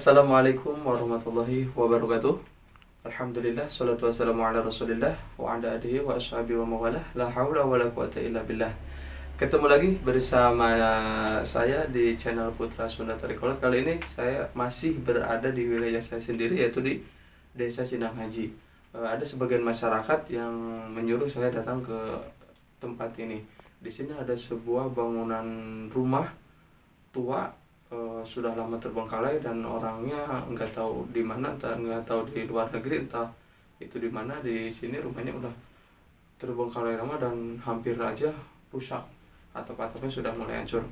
Assalamualaikum warahmatullahi wabarakatuh. Alhamdulillah, salatu wassalamu ala rasulillah wa ala alihi wa ashabihi wa mawalah. La haula wa la quwata illa billah. Ketemu lagi bersama saya di channel Putra Sunda Thariqolot. Kali ini saya masih berada di wilayah saya sendiri, yaitu di Desa Sindanghaji. Ada sebagian masyarakat yang menyuruh saya datang ke tempat ini. Di sini ada sebuah bangunan rumah tua, sudah lama terbengkalai dan orangnya nggak tahu di mana, entah nggak tahu di luar negeri, entah itu di mana. Di sini rumahnya udah terbengkalai lama dan hampir aja rusak, atap-atapnya sudah mulai hancur.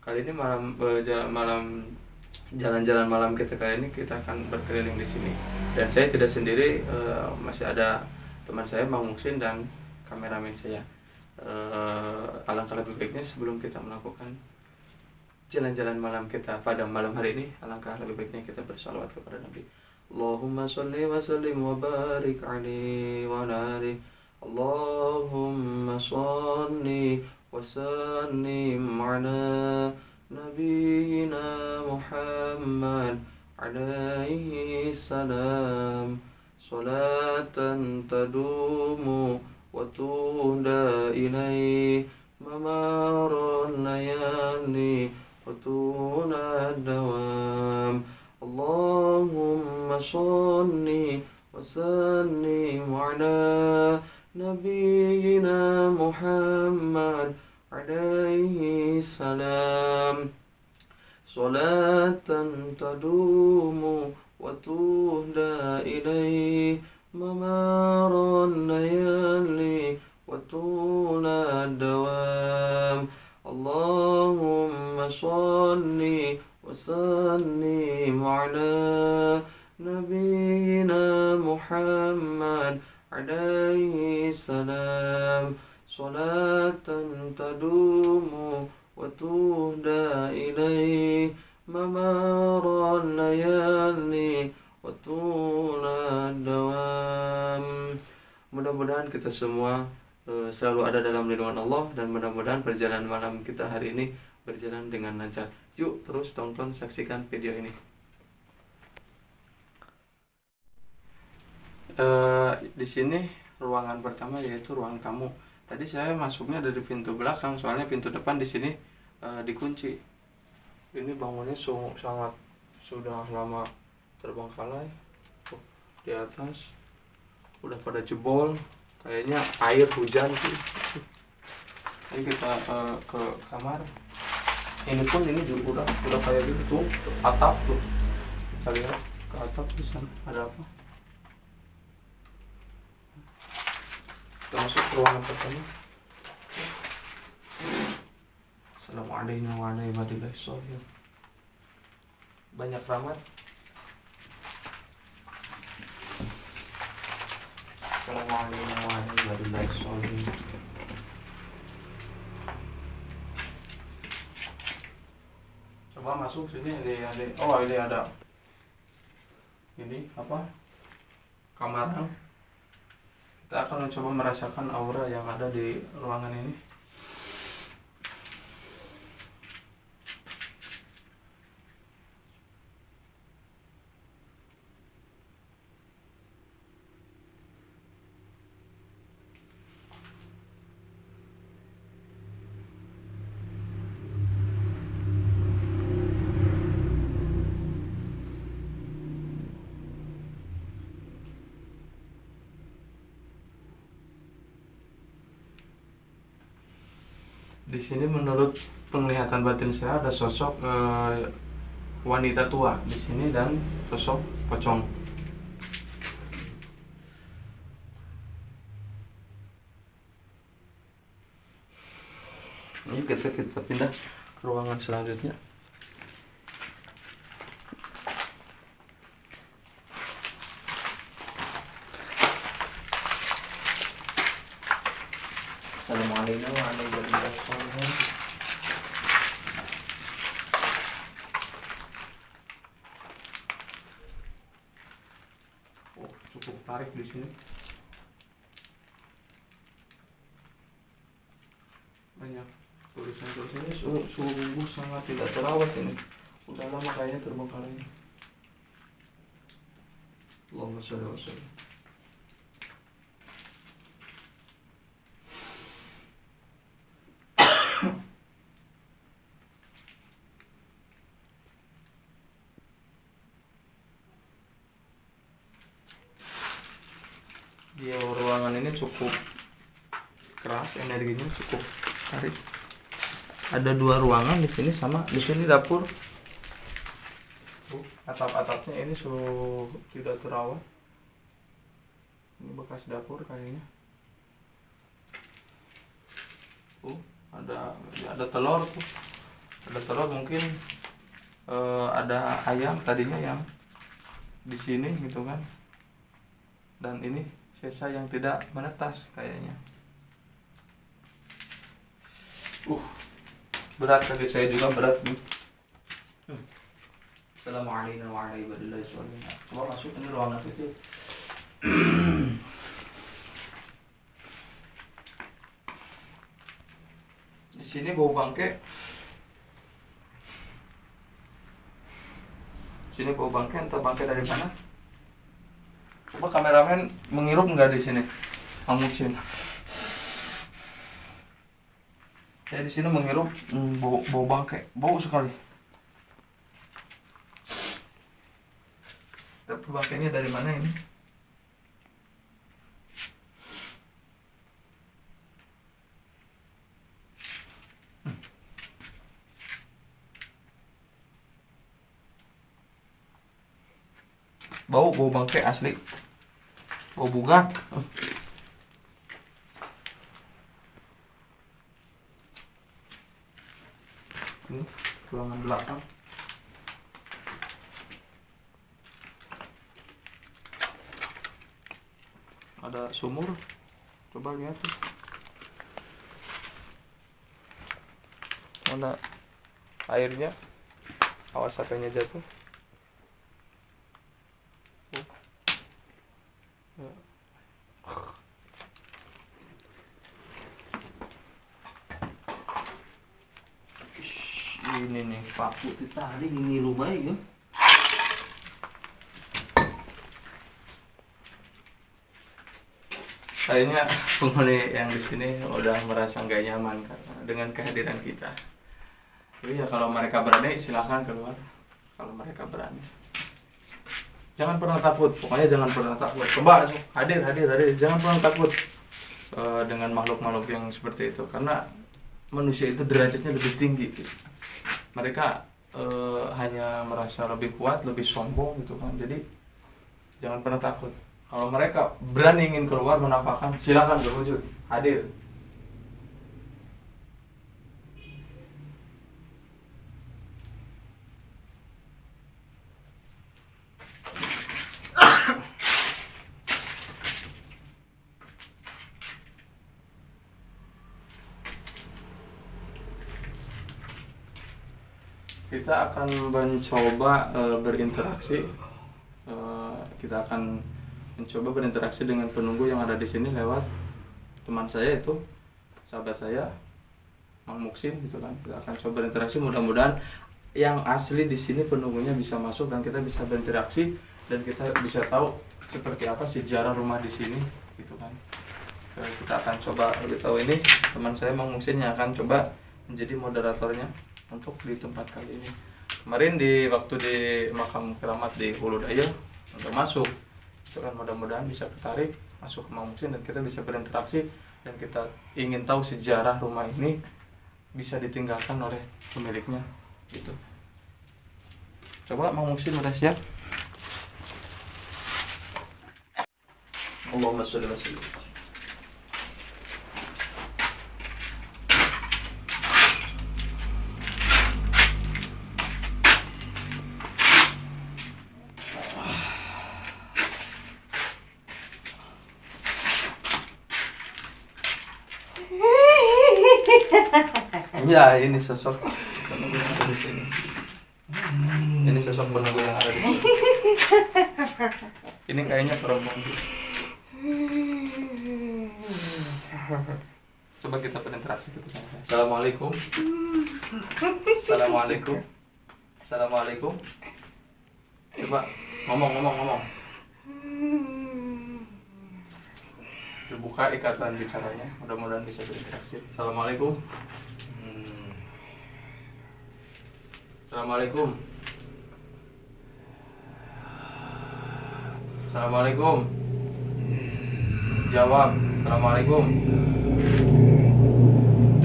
Kali ini malam malam jalan-jalan malam kita kali ini kita akan berkeliling di sini. Dan saya tidak sendiri, masih ada teman saya Bang Muksin dan kameramen saya. Alangkah lebih baiknya sebelum kita melakukan jalan-jalan malam kita pada malam hari ini, alangkah lebih baiknya kita bersalawat kepada Nabi. Allahumma sholli wa sallim wa barik alaihi wa ala alihi. Allahumma sholli wa sallim ala nabiyyina Muhammad alaihi salam. Salatan tadumu wa tuhda ilaihi mamaran layali wa tuna dawam. Allahumma sholli wa sallim ala nabiyyina Muhammad alaihi salam. Salatan tadumu wa tuhda ilaihi mamaran layali wa tuna dawam. Allahumma sholli wa sallim ala nabiyyina Muhammad alaihi salam. Salatan tadumu wa tuhda ilaihi mamaran layali wa tuna dawam. Mudah-mudahan kita semua selalu ada dalam lindungan Allah dan mudah-mudahan perjalanan malam kita hari ini berjalan dengan lancar. Yuk terus tonton, saksikan video ini. Di sini ruangan pertama yaitu ruang tamu. Tadi saya masuknya dari pintu belakang, soalnya pintu depan di sini dikunci. Ini bangunnya sangat sudah lama terbengkalai. Tuh, di atas udah pada jebol, kayaknya air hujan sih. Ayo kita ke kamar. Ini pun ini juga udah kayak gitu tuh, atap tuh. Kita lihat ke atap di sana ada apa. Kita masuk ke ruangan pertama. Assalamualaikum warahmatullahi wabarakatuh. Banyak rahmat. Assalamualaikum warahmatullahi wabarakatuh. Coba masuk sini, ini ada, oh ini ada, ini apa? Kamar. Kita akan mencoba merasakan aura yang ada di ruangan ini. Di sini menurut penglihatan batin saya ada sosok wanita tua di sini dan sosok pocong. Ini kita pindah ke ruangan selanjutnya. Assalamualaikum warahmatullahi wabarakatuh. Oh, cukup tarik di sini. Banyak tulisan-tulisannya, sungguh sangat tidak terawat ini. Udah lama kayaknya terbengkalai. Allahumma sholli wa sallim. Di ruangan ini cukup keras, energinya cukup tarik. Ada dua ruangan di sini, sama di sini dapur. Atap-atapnya ini tidak terawat. Ini bekas dapur kayaknya. Ada telur tuh. Ada telur, mungkin ada ayam tadinya yang di sini gitu kan. Dan ini sisa yang tidak menetas kayaknya. Berat, kaki saya juga berat nih. Assalamualaikum warahmatullahi wabarakatuh. Coba masuk ini ruangan kecil. Di sini bau bangke. Di sini bau bangke, entah bangke dari mana. Coba kameramen menghirup nggak di sini? Mungkin. Saya di sini menghirup bau bangke, bau sekali. Tapi bangkainya dari mana ini? Bau bangke asli. Bau bunga. Ini ruangan belakang. Ada sumur. Coba lihat tuh. Mana airnya? Awas HP-nya jatuh. Ini nih paku ditarik ini rumah ya. Kayaknya penghuni yang di sini udah merasa nggak nyaman karena dengan kehadiran kita. Jadi ya kalau mereka berani silahkan keluar. Kalau mereka berani, jangan pernah takut. Pokoknya jangan pernah takut. Coba hadir, hadir, hadir. Jangan pernah takut dengan makhluk-makhluk yang seperti itu. Karena manusia itu derajatnya lebih tinggi. Gitu. Mereka hanya merasa lebih kuat, lebih sombong gitu kan. Jadi jangan pernah takut. Kalau mereka berani ingin keluar menampakkan, silakan berwujud, hadir. Kita akan mencoba berinteraksi. Kita akan mencoba berinteraksi dengan penunggu yang ada di sini lewat teman saya itu, sahabat saya, Mang Muksin gitu kan. Kita akan coba berinteraksi, mudah-mudahan yang asli di sini penunggunya bisa masuk dan kita bisa berinteraksi dan kita bisa tahu seperti apa sejarah rumah di sini gitu kan. Kita akan coba lebih tahu ini teman saya Mang Muksin yang akan coba menjadi moderatornya untuk di tempat kali ini. Kemarin di waktu di makam keramat di Hulu Daya untuk masuk itu kan, mudah-mudahan bisa ketarik masuk ke Mang Muksin dan kita bisa berinteraksi dan kita ingin tahu sejarah rumah ini bisa ditinggalkan oleh pemiliknya gitu. Coba Mang Muksin udah siap? Allahumma sholli wa sallim. Ya, ini sosok penunggu yang ada di sini. Ini sosok penunggu yang ada di sini. Ini kayaknya perempuan. Coba kita berinteraksi gitu. Assalamualaikum. Assalamualaikum. Assalamualaikum. Coba ngomong. Dibuka ikatan bicaranya, mudah-mudahan bisa berinteraksi. Assalamualaikum. Assalamualaikum. Assalamualaikum. Jawab. Assalamualaikum.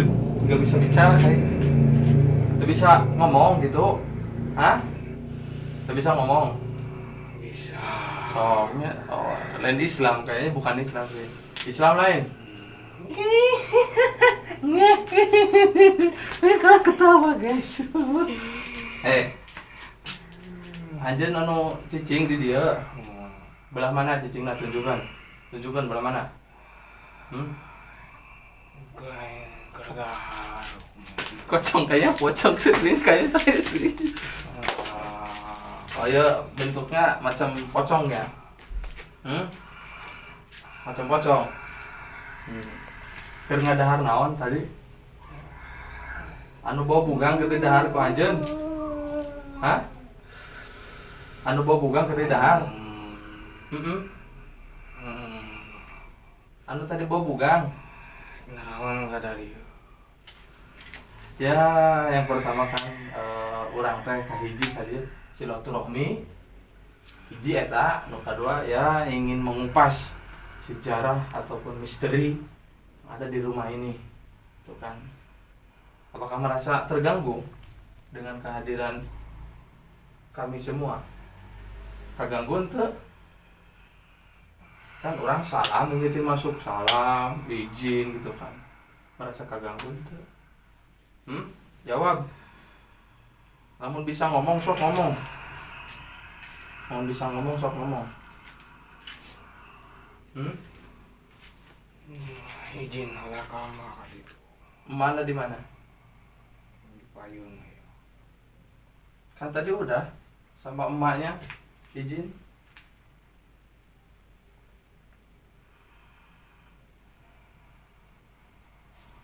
Tuh, nggak bisa bicara kayaknya. Tuh bisa ngomong gitu. Hah? Tuh bisa ngomong. Bisa. Soalnya, oh, lain Islam kayaknya, bukan Islam sih. Islam lain. Mereka ketawa, guys. Eh, anjeun anu cicing di dieu. Belah mana cicingna, tunjukkan. Tunjukkan belah mana. Hmm? Keur dahar. Pocong kayaknya, pocong sih kayaknya tadi. Oh ya, bentuknya macam pocong ya. Hmm? Macam pocong. Keur ngadahar naon tadi? Anu bawa bugang keur dahar ku anjeun? Hah? Anu bawa bugang keur dahar? Heeh. Anu tadi bawa bugang. Naraon ka dari? Ya, yang pertama kan urang teh kahiji tadi silaturahmi. Hiji eta, nu kadua ya ingin mengupas sejarah ataupun misteri yang ada di rumah ini. Tuh kan. Apakah merasa terganggu dengan kehadiran kami semua? Kaganggu teu? Kan urang salam mimiti masuk, salam, izin gitu kan. Merasa kaganggu teu? Hmm? Jawab. Lamun bisa ngomong sok ngomong. Lamun bisa ngomong sok ngomong. Hmm? Izin heula ka emak ka ditu. Mana, di mana? Di payun ya. Kan tadi udah sama emaknya izin.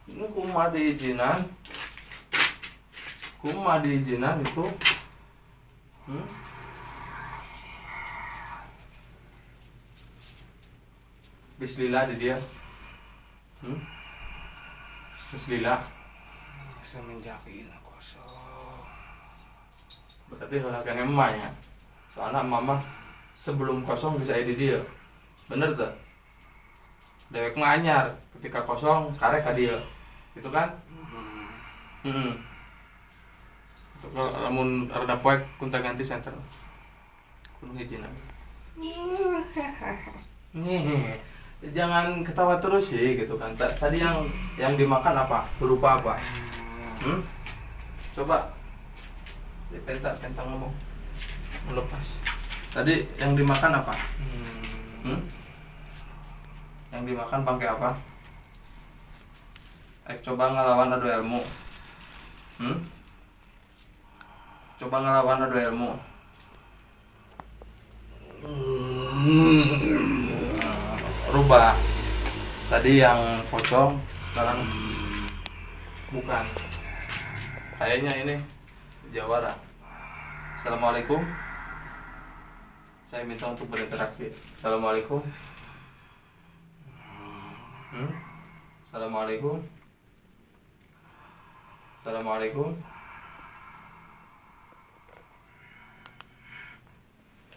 Ini kumaha diizinan? Kumaha diizinan itu? Hmm? Bismillah di dia. Hmm? Bismillah. Semenjak ini kosong. Berarti heula keneh emaknya. Soalnya mama sebelum kosong bisa di dia. Bener tuh? Dewek mah anyar, ketika kosong karek ka dia. Gitu kan? Hmm. Heeh. Itu kalau lamun rada poek kunta ganti center. Kudu hijinan. Nih, jangan ketawa terus sih gitu kan. Tadi yang dimakan apa? Berupa apa? Hmm? Coba dipenta penta ngomong. Melepas. Tadi yang dimakan apa? Hmm. Hmm? Yang dimakan pakai apa? Eh, coba ngelawan adu ilmu. Hmm? Coba ngelawan adu ilmu. Rubah. Tadi yang pocong, sekarang bukan. Kayaknya ini jawara. Assalamualaikum. Saya minta untuk berinteraksi. Assalamualaikum. Hmm? Assalamualaikum. Assalamualaikum.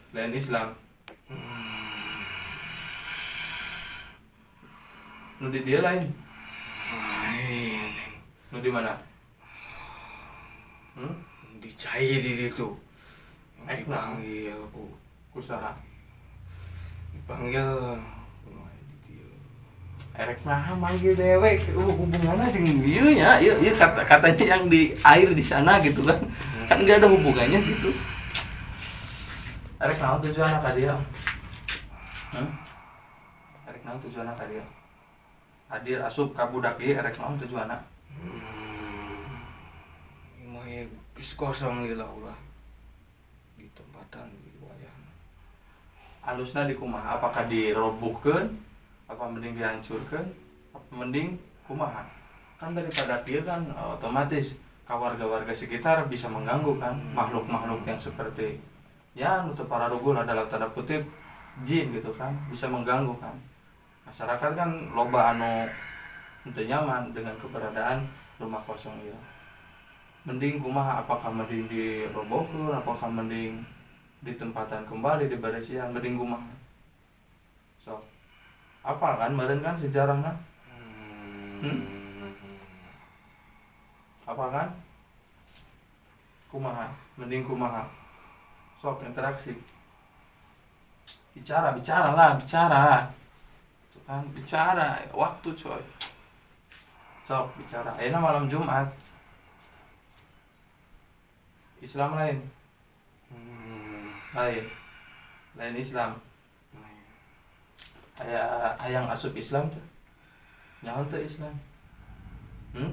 Lain Islam. Nu di dia lain. Lain. Nu di mana? Hmm? Di cai di ditu. Eh, Dipanggil ku. Ku saha? Dipanggil kumaha di dieu. Erek nah manggil dewek, hubungannya jeung ieu nya, ieu ieu kata katanya yang di air di sana gitu kan. Kan enggak ada hubungannya gitu. Erek naon tujuan ka dieu? Hmm? Erek naon tujuan ka dieu? Hadir asup ka budak ieu erek naon tujuanna? Hmm. Imah ieu geus kosong lila ulah. Di tempatan di wayahna. Alusna di kumaha? Apakah dirobohkeun? Apa mending dihancurkeun? Apa mending kumaha? Kan daripada dia kan otomatis ka warga-warga sekitar bisa mengganggu kan, makhluk-makhluk yang seperti ya nu teu pararugul adalah tanda kutip jin gitu kan, bisa mengganggu kan. Masyarakat kan loba anu teu nyaman dengan keberadaan rumah kosong ieu. Mending kumaha, apakah mending dirobohkeun, apakah mending ditempatan kembali, diberesihan, mending kumaha? Sok. Apa kan meureun kan sejarahna? Hmm? Apa kan? Kumaha? Mending kumaha? Sok interaksi. Bicara, bicara lah, bicara. Tuh kan, bicara, waktu coy. Sok bicara. Ayeuna malam Jumat. Islam lain? Lain. Lain Islam. Aya hayang asup Islam tuh. Nyaho teu Islam? Hmm?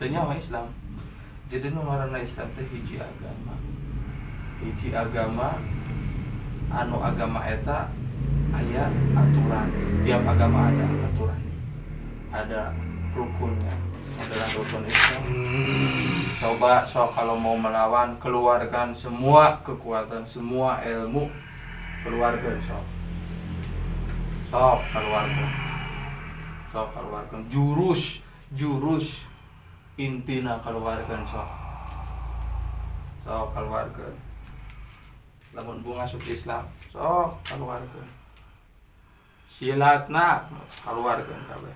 Teu nyaho Islam. Jadi nu ngaranna Islam teh hiji agama. Hiji agama anu agama eta aya aturan. Tiap agama ada aturan. Ada rukunnya. Adalah rukun Islam. Coba sok kalau mau melawan, keluarkan semua kekuatan, semua ilmu, keluarkan sok. Sok keluarkan. Sok keluarkan jurus, jurus intina keluarkan sok. Sok keluarkan. Lamun bunga asup Islam, sok keluarkan. Silatna keluarkan kabeh.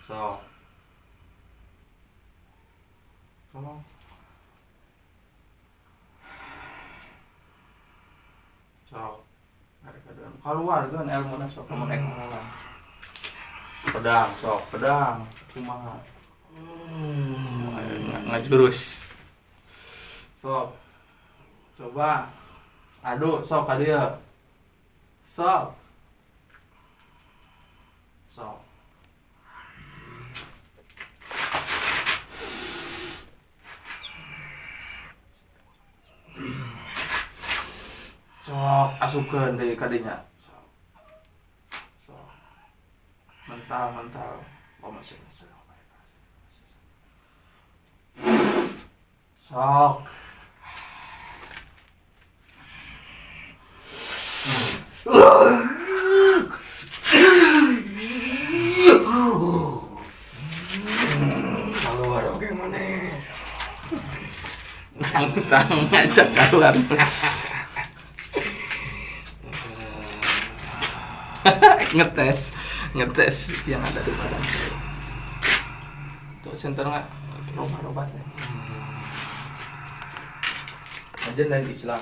Sok. Sok. Sok. Keluarkan ilmuna sok lamun ek ngelawan. Pedang sok, pedang kumaha? Ngajurus. Sok. Coba. Aduh, sok ka dieu. Sok. Sok. Sok asupkeun deui ka dinya. Sok. Sok. Mental, mental. Oh, masih, masih. Sok. Keluar oke maneh. Nangtang ngajak keluar. Ngetes, ngetes yang ada di badan. Tuh center nggak roba-roba ya. Aja dari Islam.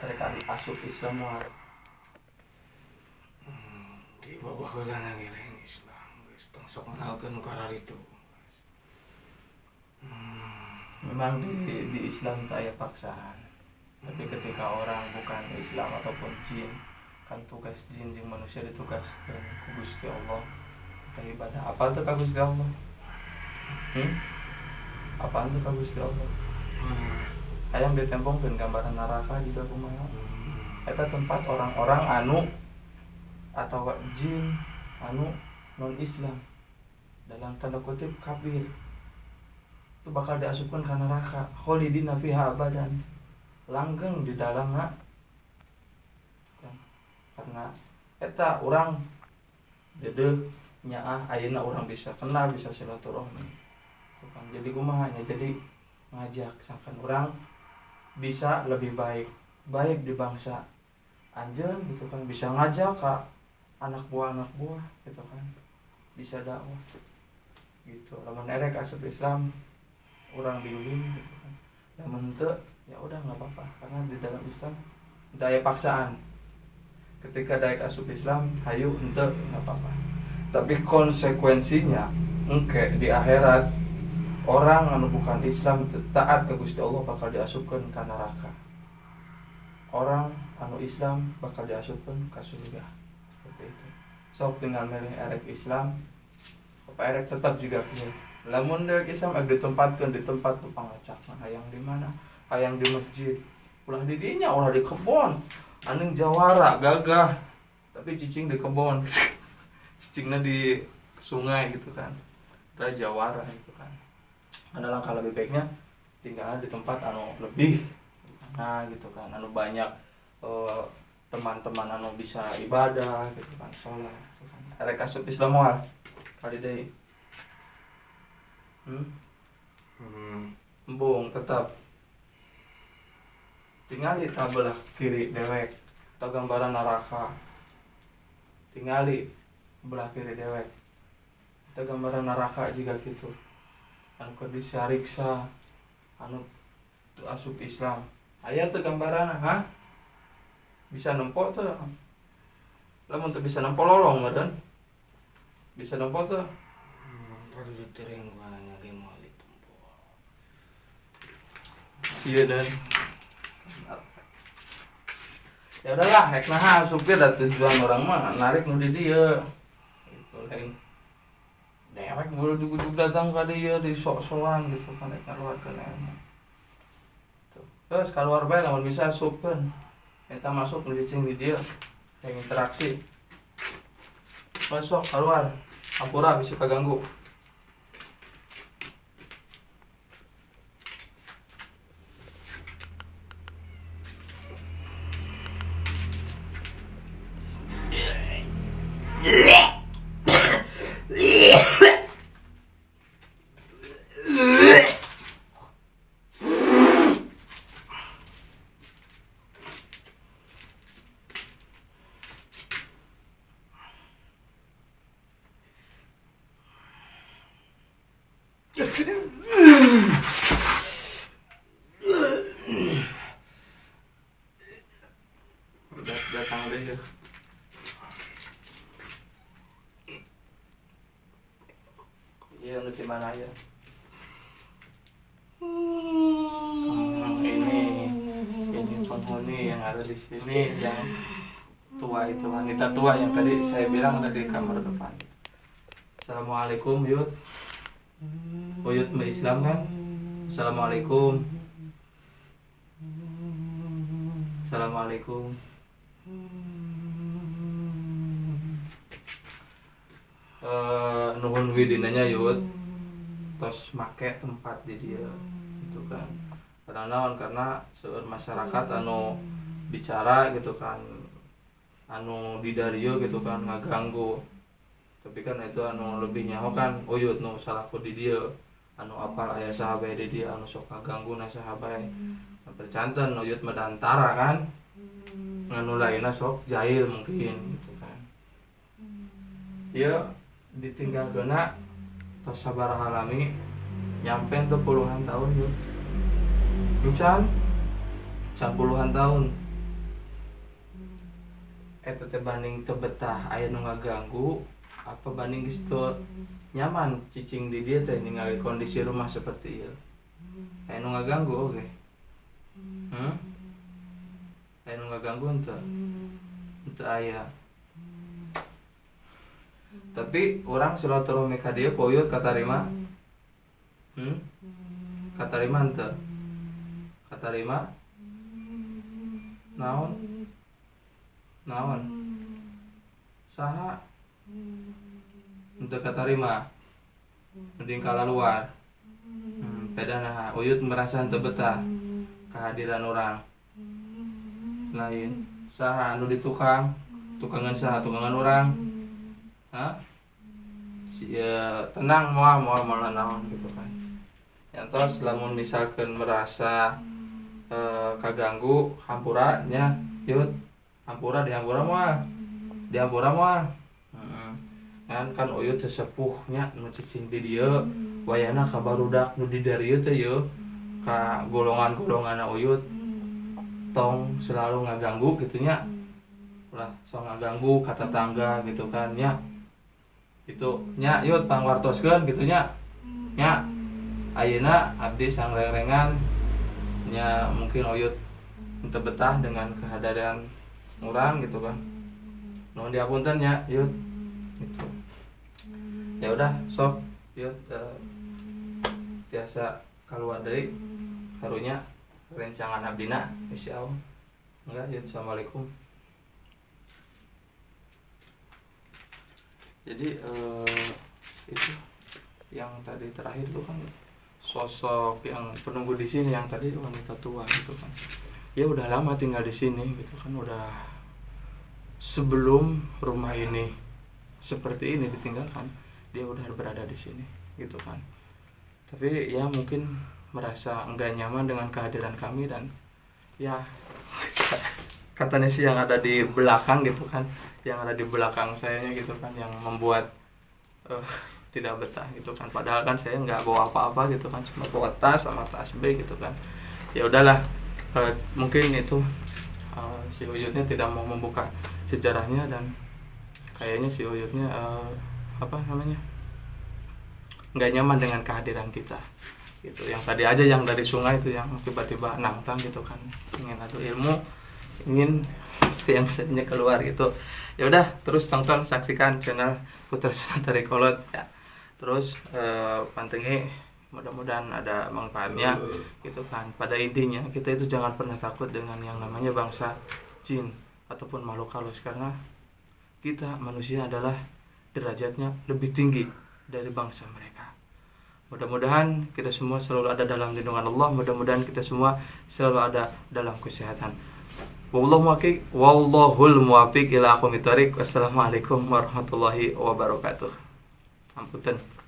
Dari kali asup Islam mah. Di bawah heula lagi lain Islam geus tong sok ngenalkeun nu kararitu. Memang di Islam tak ada paksaan. Tapi ketika orang bukan Islam ataupun jin, kan tugas jin jeung manusia ditugaskan ku Gusti Allah. Kita ibadah. Apa tuh ka Gusti Allah? Apaan tuh ka Gusti Allah? Hayang ditempongkeun gambaran neraka juga kumaha? Eta tempat orang-orang anu atau jin anu non Islam dalam tanda kutip kafir itu bakal diasupkan ke neraka khalidina fiha abadan, langgeng di dalamnya kan. Karena eta orang dedeh nyaah ayeuna orang bisa kenal, bisa silaturahmi itu kan. Jadi kumaha nya, jadi ngajak sangkan orang bisa lebih baik, baik di bangsa anjeun gitu kan, bisa ngajak ka anak buah-anak buah gitu kan, bisa dakwah gitu. Lamun erek asup Islam orang bimbing gitu kan, lamun henteu ya udah nggak apa-apa, karena di dalam Islam daya paksaan. Ketika daek asup Islam hayu henteu nggak apa-apa, tapi konsekuensinya engke di akhirat orang anu bukan Islam taat ke Gusti Allah bakal diasupkeun ka neraka, orang anu Islam bakal diasupkeun ka surga. Seperti itu. Sok tinggal milih erek Islam apa erek tetap juga kieu. Lamun erek Islam erek ditempatkeun di tempat nu pangacakna, hayang di mana? Hayang di masjid. Ulah di dinya, ulah di kebon. Anjing jawara gagah tapi cicing di kebon. Cicingna di sungai gitu kan. Ra jawara gitu kan. Ada langkah lebih baiknya tinggal di tempat anu lebih nah gitu kan, anu banyak Teman-teman anu bisa ibadah gitu kan, sholat gitu kan. Arek asup Islam moal kali deui? Hmm? Hmm. Embung tetap. Tingali tah belah kiri dewek atau gambaran neraka. Tingali belah kiri dewek atau gambaran neraka juga gitu, anu keur disariksa anu teu asup Islam. Aya teu gambaran? Ha, bisa nempo teu? Lamun teu bisa nempo, lolong meureun. Bisa nempo teu? Aduh, ditering banyak ge moal ditempo. Sieun dan ya udahlah, rek naha asup ge, da tujuan urang mah narik nu di dieu gitu. Lain dewek baru ujug-ujug datang ka dieu di sok-sokan gitu kan, rek ngaluarkeun ilmu. Tuh. Terus keluar bae, lamun bisa asupkeun eta masuk nu cicing di dieu yang interaksi. Masuk, keluar, hampura bisa kaganggu. Udah datang deh ya. Iya, nu di mana ya? Ini penghuni yang ada di sini, yang tua itu, wanita tua yang tadi saya bilang ada di kamar depan. Assalamualaikum, Yud. Uyut mau Islam kan? Assalamualaikum. Assalamualaikum. Nuhun widinanya, Yud, tos make tempat di dia gitu kan. Karena naon? Karena seueur masyarakat anu bicara gitu kan, anu di dieu gitu kan ngaganggu. Tapi kan itu anu lebih nyaho kan Uyut nu salaku di dieu, anu apal aya saha bae di dieu, anu sok ngaganggu na saha bae. Percanten Uyut mah dantara kan, anu lainna sok jahil mungkin gitu kan. Ieu ditinggalkeunna tos sabaraha lami? Nyampe tuh puluhan tahun yuk? Encan, can puluhan tahun. Eta teh banding teu betah aya nu ngaganggu apa banding geus teu nyaman cicing di dieu teh, ningali kondisi rumah seperti ieu? Aya nu ngaganggu oge? Hmm, aya nu ngaganggu henteu? Henteu aya. Tapi urang silaturahmi ka dieu ku Uyut katarima? Hmm, katarima henteu? Katarima? Naon, naon, saha? Henteu katarima, mending luar. Beda nah Uyut merasa henteu betah kehadiran urang lain. Saha anu di tukang? Tukangan saha? Tukangan urang? Hah? Si, ya, tenang, moal moal moal naon gitu kan. Yang terus lamun misalkan merasa kaganggu, hampura nya, Yud. Hampura, dihampura moal? Dihampura moal? Heeh. Kan kan Uyut sesepuhnya nu cicing di dieu, wayahna ka barudak nu di dieu teh yeuh, ka golongan-golongan Uyut, tong selalu ngaganggu gitu nya, ulah sok ngaganggu ka tetangga gitu kan nya. Itu nya, Yud, pangwartoskeun gitu nya. Nya, ayeuna abdi sangrengrengan nya, mungkin Uyut henteu betah dengan kehadiran urang gitu kan. Nuhun dihapunten nya, Yud, gitu ya. Udah, sok Yud, biasa keluar dari karunya rencangan abdina, insyaallah enggak. Yud, assalamualaikum. Jadi itu yang tadi terakhir itu kan sosok yang penunggu di sini, yang tadi wanita tua gitu kan ya, udah lama tinggal di sini gitu kan, udah Sebelum rumah ini seperti ini ditinggalkan, dia udah berada di sini gitu kan. Tapi ya mungkin merasa enggak nyaman dengan kehadiran kami, dan ya katanya sih yang ada di belakang gitu kan, yang ada di belakang sayanya gitu kan, yang membuat tidak betah gitu kan. Padahal kan saya nggak bawa apa-apa gitu kan, cuma bawa tas sama tas B gitu kan. Ya udahlah, mungkin itu si Uyutnya tidak mau membuka sejarahnya, dan kayaknya si Uyutnya apa namanya, nggak nyaman dengan kehadiran kita gitu. Yang tadi aja, yang dari sungai itu, yang tiba-tiba nantang gitu kan, ingin adu ilmu, ingin yang seninya keluar gitu. Ya udah, terus tonton, saksikan channel Putra Senatari Kolot ya. Terus pantengi, mudah-mudahan ada manfaatnya gitu kan. Pada intinya kita itu jangan pernah takut dengan yang namanya bangsa jin ataupun makhluk halus, karena kita manusia adalah derajatnya lebih tinggi dari bangsa mereka. Mudah-mudahan kita semua selalu ada dalam lindungan Allah. Mudah-mudahan kita semua selalu ada dalam kesehatan. Wallahu muwaffiq, wallahul muwaffiq ila aqwamit thoriq. Wassalamualaikum warahmatullahi wabarakatuh. Ampunten.